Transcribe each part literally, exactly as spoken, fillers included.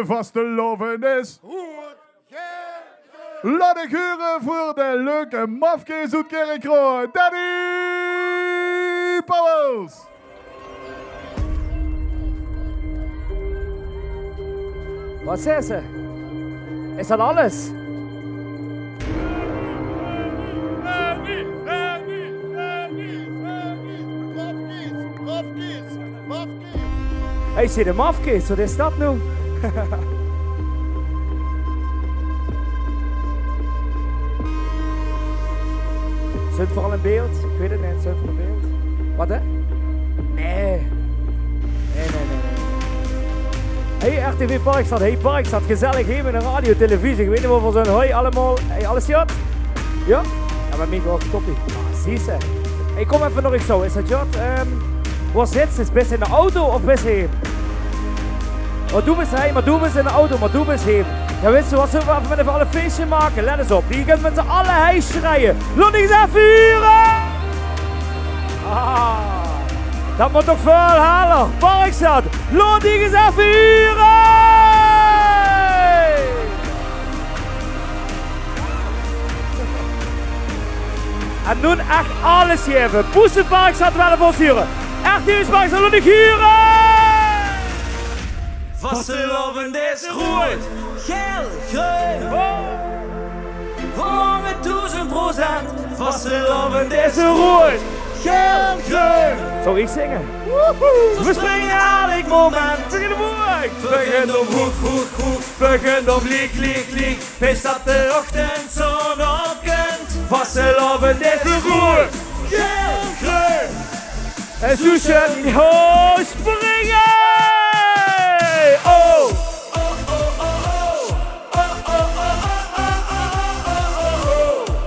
Vastelaovend is. Laot uch hure veur de leuke mafkees oet Kirchroa, Danny Pauwels. Wat zaet ze? Is dat alles? Hey, zie de mafkees, wat is dat noe? Zunt v'r al in beeld? Ich weit 't neet, zunt v'r in beeld? Wat, hè? Nae. Nae, nae, nae, nae. Hey, R T V Parkstad, hey Parkstad, gezellig, hey, mit de radio, televisie, ich weit neet wo v'r zunt. Hoi allemaol, hey, alles good? Jao? Jao, bie mich ouch, toppie. Ah, zie ze. Hey, kóm effe nog ins zo, is dat good? Ehm, wo zits se? Bis se in de auto of bis se heem? Mer doe bis heim, mer doe bis in de auto, mer doe bis heem. Jao, weits se wat, zölle v'r effe mit effe alle feesje make? Let ins op, die kónne mit z'n alle hei sjrieje. Laot uch ins effe hure! Ah, dat mót toch väöl heller. Parkstad, laot uch ins effe hure! En noe ech alles gaeve. Poes 't Parkstad, laot uch hure. Ech, die is Parkstad, laot uch hure! Vastelaovend is roead, gael, greun. Veur honderddoezend procent. Vastelaovend is roead, gael, greun. Zów ich zinge? V'r springe eder moment. V'r beginne ómhoeg, hoeg, hoeg. V'r beginne óm liek, liek, liek. Bis dat de ochtendzon opkump. Vastelaovend is roead, gael, greun. En zoe sjeun, ho, springe! Oh!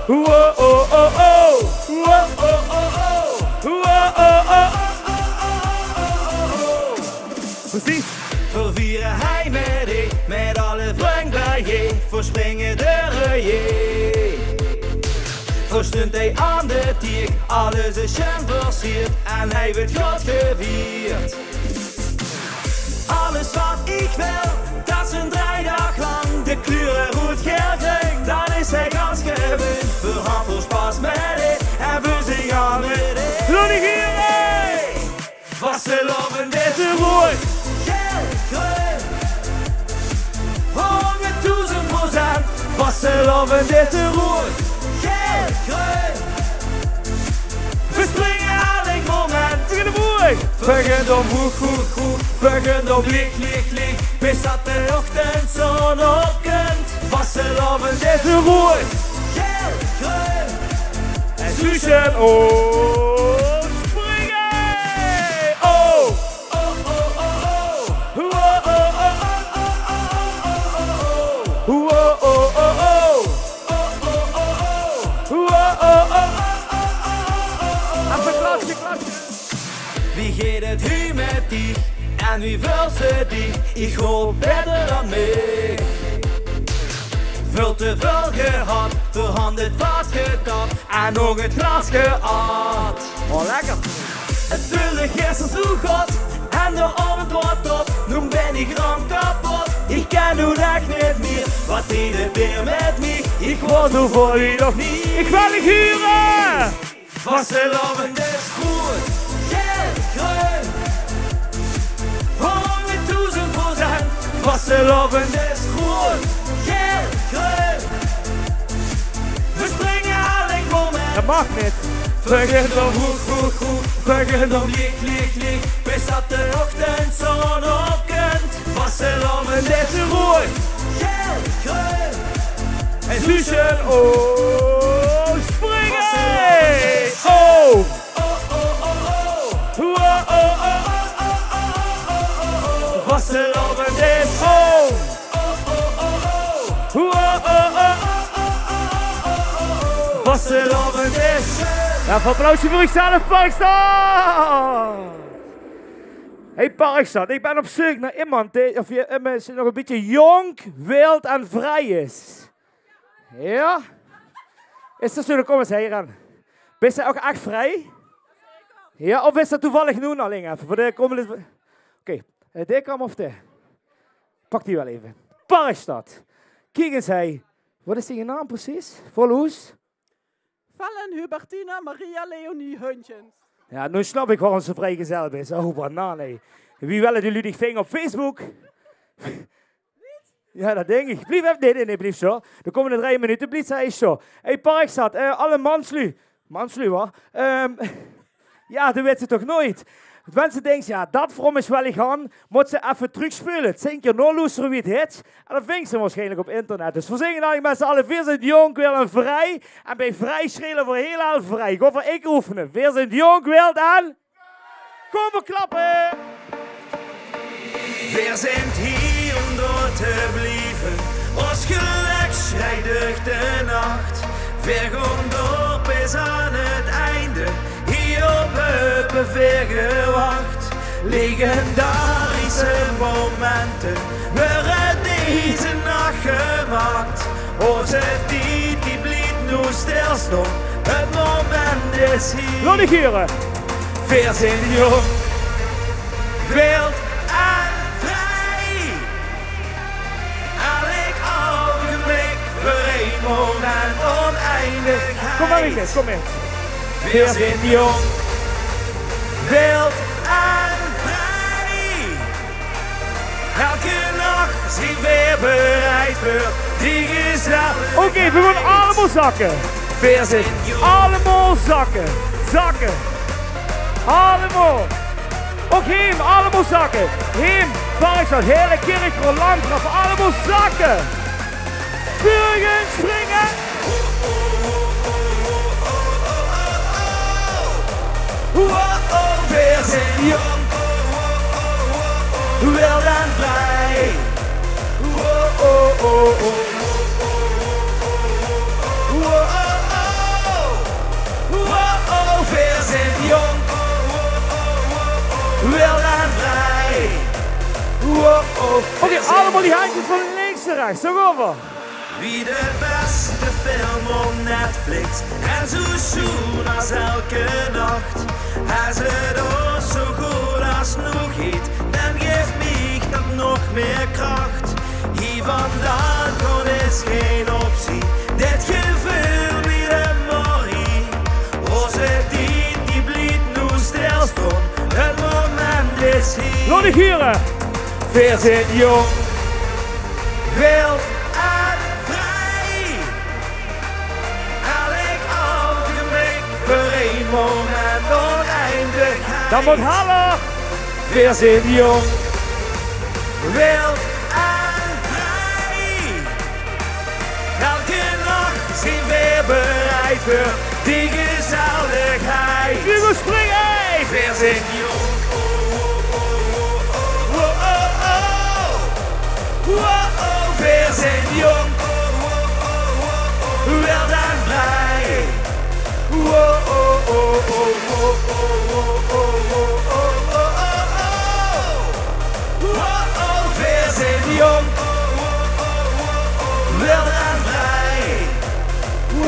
Ho, oh, oh, oh. Ho, oh, oh, oh. Ho, oh, oh, oh. Precies. V'r viere hei mit dich, mit alle vrunj bie dich. V'r springe door de reej. V'r stunte aan de tiek, alles is sjeun versierd en hei weurt good gevierd. Alles wat ich wil, dat is ein drei daag lang de kleure roead, gael, greun. Dan is hei gans gewuuen. V'r hant väöl sjpas mit dich en v'r zinge mit dich. Laot uch hure! Vastelaovend is roead, gael, greun. Veur honderddoezend procent. Vastelaovend is roead, gael, greun. V'r springe eder moment. V'r beginne ómhoeg, hoeg, hoeg. V'r beginne óm liek, liek, liek. Bis dat de ochtendzon opkump. Vastelaovend is roead, gael, greun. En zoe sjeun, oh, springe! Oh! Ho, oh, oh, oh. Ho, oh, oh, oh. Ho, oh, oh, oh. Effe klasse, klasse. Wie geit 't hu mit dich? En wie veuls se dich? Ich haop baeter dan mich. Väöl te väöl gehad, v'r hant 't vaat getap en ouch 't glaas geat. Oh, lekker. 't Veulde gister zoe good en de aovend waor top. Noe bön ich raam kepot, ich kin noe ech neet mieë. Wat deeg 't beer mit mich? Ich waor zoe vol wie nog neet. Ich wil dich hure! Vastelaovend is roead, gael, greun. Veur honderddoezend procent. Vastelaovend is roead, gael, greun. V'r springe eder moment. Dat maag neet. V'r beginne ómhoeg, hoeg, hoeg. V'r beginne óm liek, liek, liek. Bis dat de ochtendzon opkump. Vastelaovend is roead, gael, greun. En zoe sjeun, oh, springe! Oh! Ho, oh, oh, oh. Vastelaovend is, oh! Ho, oh, oh, oh. Vastelaovend is. Jao, applausje veur uch zelf, Parkstad! Hey Parkstad, ich bön op zeuk nao emes dae, of hie, emes nog e bietje jónk, wild en vrie is. Jao? Is dat zoe? Dan kóm ins hie aan. Bis se ouch ech vrie? Jao, of is dat toevallig noe alling effe? Veur de kómmende... Oké, eh, dae kóm of dae? Pak die waal eve. Parkstad. Kiek ins, hé. Waat is die naam precies? Volhoes? Fellen Hubertina Maria Leonie Huntjens. Jao, noe snap ich waorum ze vriegezel is. Oh, banaan, hé. Wie wille die luuj dich vinge op Facebook? Jao, det dink ich. Blief effe, nae, nae, nae, blief zo. De kómmende drei minute blief ze ech zo. Hé, Parkstad, eh, alle mansluuj. Mansluuj, wa? Ehm, jao, det wits se toch noeit. Wen se dinks, jao, det vrum is waal ich aan, mót se effe trökspeule. Tien kier naoloestere wie 't hit. En dan vingt se 'm waarsjienlik op internet. Dus veer zinge dan mit z'n alle: Veer zint jónk, wild en vrie. En bie vrie sjreie veer hielemaol vrie. Gaon veer ech oefene. Veer zint jónk, wild en Kóm, veer klappe! Veer zint hie óm door te blieve. Ós gelök sjreit durch de nach. Veer gaon door bis aan 't einde. Hie op höbbe veer gewach. Legendarische momente waere deze nach gemaak. Ózze tied die blief noe stilstaon. 't Moment is hie. Laot ich hure. Veer zint jónk, wild en vrie. Elk ougeblik veur ein moment óneindig. Kóm mer, Wieke, kóm mer. Veer zint jónk, wild en vrie. Elke nach zeen veer bereid veur die gezelligheid. Oké, veer gaon allemaol zakke. Veer zint jónk. Allemaol zakke. Zakke. Allemaol. Ouch heem, allemaol zakke. Heem, Parkstad, hiel Kirchroa, Landgraaf, allemaol zakke. Burgen springe. Wow, oh, veer zint jónk. Wild en vrie. Wow, oh, oh, oh. Wow, oh, oh. Wow, oh, veer zint jónk. Wild en vrie. Wow, oh, oké, allemaol die hendjes van links nao rechts. Zo gaon veer. Wie de bèste film op Netflix. En zoe sjoen es elke nach. Es 't ós zoe good es noe geit, dan guf mich dat nog mieë krach. Hie vandaan gaon is gein optie. Dit geveul wie de morrie. Ózze tied die blief noe stilstaon. 't Moment is hie. Laot ich hure. Veer zint jónk, wild en vrie. Elk ougeblik veur ein moment óneindigheid. Dan mót haller. Veer zint jónk, wild en vrie. Elke nach zeen veer bereid veur die gezelligheid. Hugo, spring, hey! Veer zint jónk. Wow, oh, oh. Wow, oh, veer zint jónk. Wild en vrie. Wow, oh, oh, oh. Wow, oh, veer zint jónk. Wild en vrie.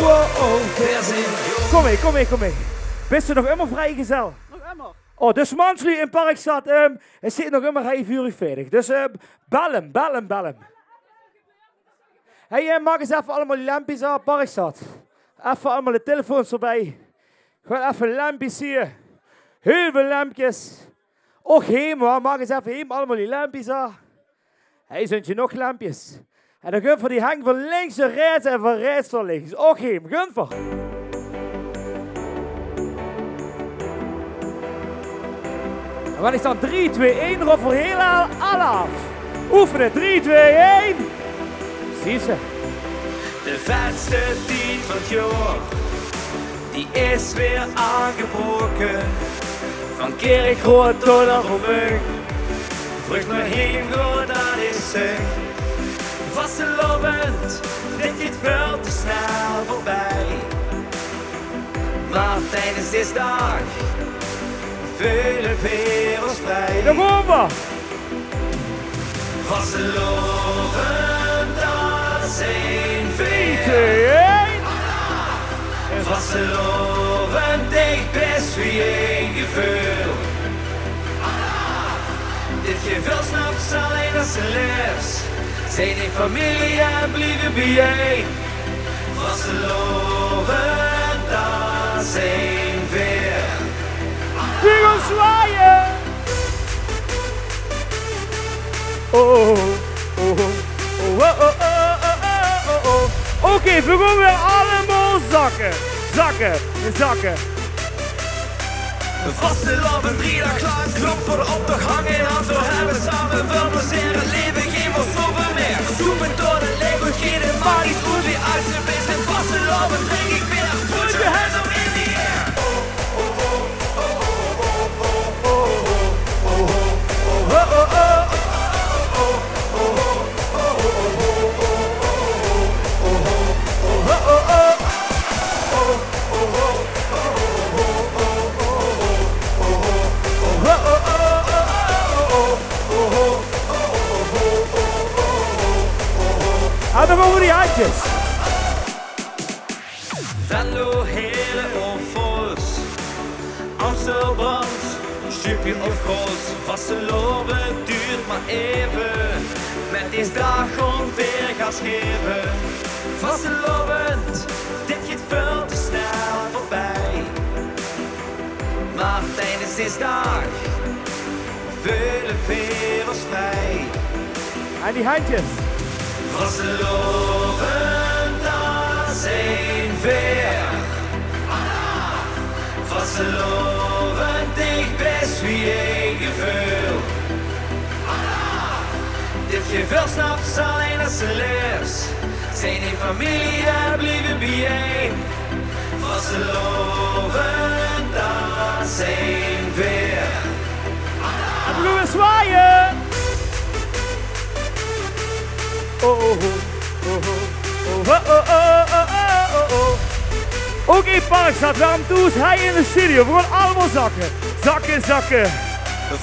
Wow, oh, veer zint jónk. Kóm hie, kóm hie, kóm hie. Bis se nog ummer vriegezel? Nog ummer. Oh, dus mansluuj in Parkstad, ehm, 't zit nog ummer hei vuur uch veertig. Dus, eh, bel 'm, bel 'm, bel 'm. Hey, eh, maak ins effe allemaol die lempjes aan, Parkstad. Effe allemaol de telefoons d'rbie. Gewoon effe lempjes hie. Hiel väöl lempjes. Och, heem, wa. Maak ins effe heem allemaol die lempjes aan. Hey, zint hie nog lempjes? En dan gaon veer die heng van links nao rechts en van rechts nao links. Och, heem, gaon veer. En wen ich dan drie, twee, ein roop, veer hiel al, alaaf. Oefene, drie, twee, ein. Zuus se. De vetste tied van 't jaor, die is weer aangebroke. Van Kirchroa tot aan Remunj. Vlug nao heem gaon, dat is zin. Vastelaovend, dit geit väöl te snel veurbie. Mer tiedes dees daag veule veer ós vrie. Dao kómme veer. Vastelaovend, dat zeen veer. Drie, twee, ein. Vastelaovend, dich bis wie ein geveul. Dit geveul snaps se allein es se leefs. Zeen ein femilie en blieve biejein. Vastelaovend, dat zeen veer. Hugo zwaaie! Oh, oh, oh, oh, oh, oh, oh, oh, oh. Oké, veer gaon weer allemaol zakke. Zakke, zakke. Vastelaovend, drie daag lank, klop veur de optoch, hang in hand, veer höbbe same väöl plezeer. 't Leve geef veur zoeväöl mieë. Zoepe tot 't leech oetgeit, 't maak neet oet wie aajd se bis. En vastelaovend drink ich beer. Put your hands up in the air. En dan gaon v'r die handjes. Venlo, Heële of Fors, Amstel, Brand, Sjupje of Gols. Vastelaovend duurt mer eve, mit dees daag gaon veer gas geve. Vastelaovend, dit geit väöl te snel veurbie. Mer tiedes dees daag veule veer ós vrie. En die handjes. Vastelaovend, dat zeen veer. Vastelaovend, ich bis wie ein geveul. Dit geveul snaps se allein es se leefs. Zeen ein femilie en blieve biejein. Vastelaovend, dat zeen veer. En v'r gaon weer zwaaie. Oh, oh, oh. Oké, Parkstad, veer höbbe 'm thoes hie in de studio. Veer gaon allemaol zakke. Zakke, zakke.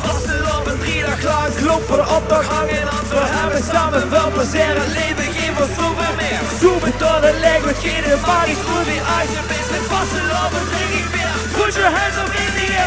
Vastelaovend, drie daag lank, klop veur de optoch, hang in hand, veer höbbe same väöl plezeer. 't Leve geef veur zoeväöl mieë. Zoepe tot 't leech oetgeit, 't maak neet oet wie aajd se bis. Mit vastelaovend drink ich beer. Put your hands up in the air.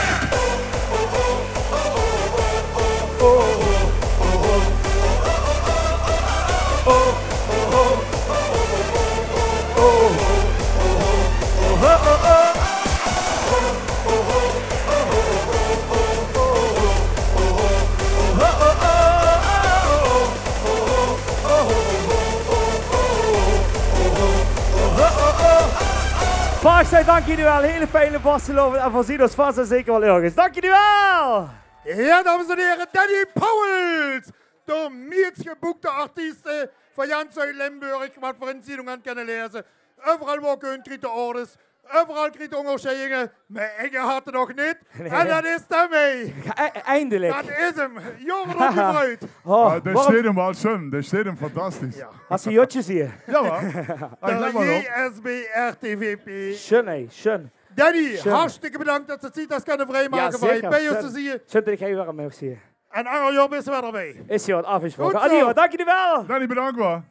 Parkstad, dank uch waal. Hiel fijn vastelaovend. En veer zeen ós vas en zeker waal örges. Dank uch waal. Jao, dames en hiere, Danny Pauwels. De meis geboekde artiest van gans Zuid-Limburg, wat v'r in de zeitung höbbe kinne laeze. Euveral wao 'r kump, krieg 'r ordes. Euveral krieg 'r óngersjeidinge. Mer eine haet 'r nog neet. Nae. En dat is 'm. E-, eindelik. Dat is 'm. Jao, v'r höbbe 'm gevreid. Oh, dee sjteit 'm waal sjoen. Dee sjteit 'm fantastisch. Jao. Has se jotjes hie? Jao, huur. De J S B R T V P. Sjoen, hè, sjoen. Danny, hartstikke bedank dat se tied has kinne vrijmake veur hie bie ós te zeen. Sjoen dat ich hie weer maag zeen. En anger jaor bis se weer d'rbie. Is good, aafgesproke. Good zo. Adieu, dank uch waal. Danny, bedank waal.